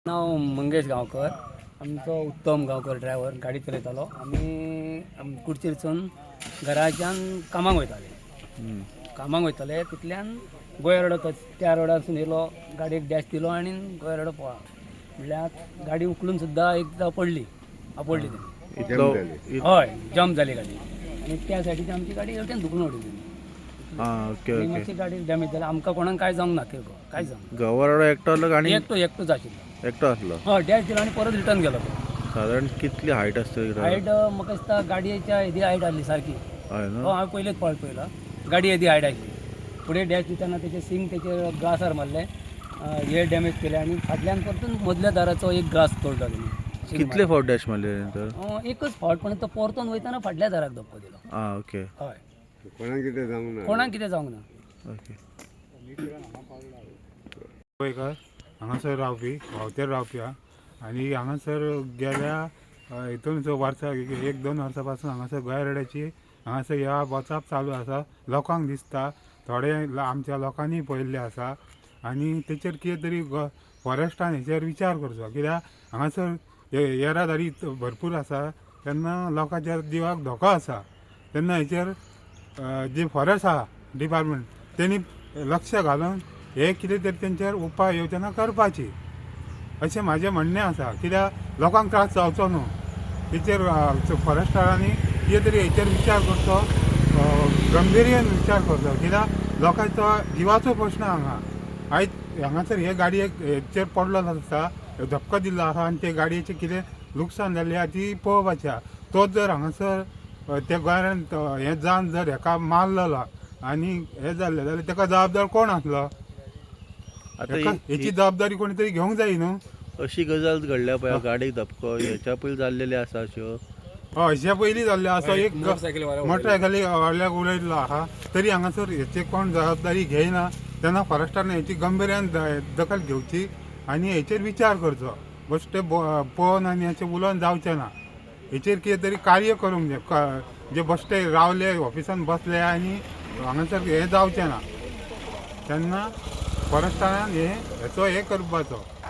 नांव मंगेश गांवकर. आमचो उत्तम गांवकर ड्रायव्हर गाडी चलयतालो. आमी कुडचेरसून घराच्यान कामाक वयताले. कामाक वयताले तितल्यान गोंय रोडो त्या रोडारसून येयलो, गाडयेक डॅश दिलो आनी गोंय रोडो पळ्ळा. म्हणल्यार गाडी उखलून सुद्दां एकदां पडली, आपडली तेणी. इतलो हय, जम्प जाली गाडी आनी त्या सायडीची आमची गाडी हेवटेन धुकून उडयली. आं, ओके. आनी ओके. मातशी गाडी डॅमेज जाली. आमकां कोणाक कांय जावंक ना, किरकोळ कांय जावंक ना. गवारडो एकटो आसलो आनी एकटो एकटोच आशिल्लो. एकटो आसलो? हय, डॅश दिलो आनी परत रिटर्न गेलो तो. सादारण कितली हायट आसतली? हायट म्हाका दिसता गाडयेच्या येदी हायट आसली सारकी. हय हो. न्हू? हांवें पयलेच फावट पळयला, गाडी येदी हायट आसली. फुडें डॅश दितना तेचे सिंग तेचे ग्लासार मारले, हे डॅमेज केले आनी फाटल्यान परतून मदल्या दाराचो एक ग्लास तोडलो तेणी. शिंग कितले फावट डॅश मारले तर? मारून. एकच फावट, पण तो परतून वयतना फाटल्या दाराक धपको दिलो. आं, ओके. हय. कोणाक कितें जावंक ना. कोणाक कितें जावंक ना. ओके. गोंयकार, हांगासर रावपी, व्हांवतेर रावपी हा. आनी हांगासर गेल्या हितून जो वर्सां एक दोन वर्सां पासून हांगासर गोंय रड्याची हांगासर ह्या वचप चालू आसा. लोकांक दिसता, थोडे आमच्या लोकांनी पळयल्लें आसा. आनी तेचेर कितें तरी फॉरेस्टान हेचेर विचार करचो, कित्याक हांगासर येरादारी भरपूर आसा, तेन्ना लोकांच्या जिवाक धोको आसा. तेन्ना हेचेर जे फॉरेस्ट आहा डिपार्टमेंट, तेणी लक्ष घालून हे कितें तरी तेंचेर उपाय योजना करपाची अशें म्हाजें म्हणणें आसा, कित्याक लोकांक त्रास जावचो न्हू. तेचेर फॉरेस्टरांनी कितें तरी हेचेर विचार करचो, गंभीर्यान विचार करचो, कित्याक लोकांचो जिवाचो प्रश्न हांगा. आयज हांगासर हे गाडयेक हेचेर पडलो आसा, धपको दिल्लो आसा आनी ते गाडयेचें कितें लुकसाण जाल्लें आहा ती पळोवपाची आहा. तोच जर हांगासर त्या गोंयांत हें जावन जर हेका मारलेलो आनी हें जाल्लें जाल्यार तेका जबाबदार कोण आसलो? आतां हेची जबाबदारी कोणी तरी घेवंक जाय न्हू. अशी गजाल घडल्या पळय, गाडयेक धपको हेच्या पयलीं जाल्लेले आसा अश्यो? हय, हेच्या पयलीं जाल्लें आसा. एक मोटरसायकली व्हडल्याक उडयल्लो आहा. तरी हांगासर हेची कोण जबाबदारी घेयना. तेन्ना फॉरेस्टान हेची गंभीर्यान दखल घेवची आनी हेचेर विचार करचो. बेश्टे पळोवन आनी हेचें उलोवन जावचें ना. हेचेर कितें तरी कार्य करूंक जाय. जे बश्टे रावले ऑफिसान बसले आनी हांगासर हें जावचें ना. तेन्ना फॉरेस्टान हे हेचो हें करपाचो.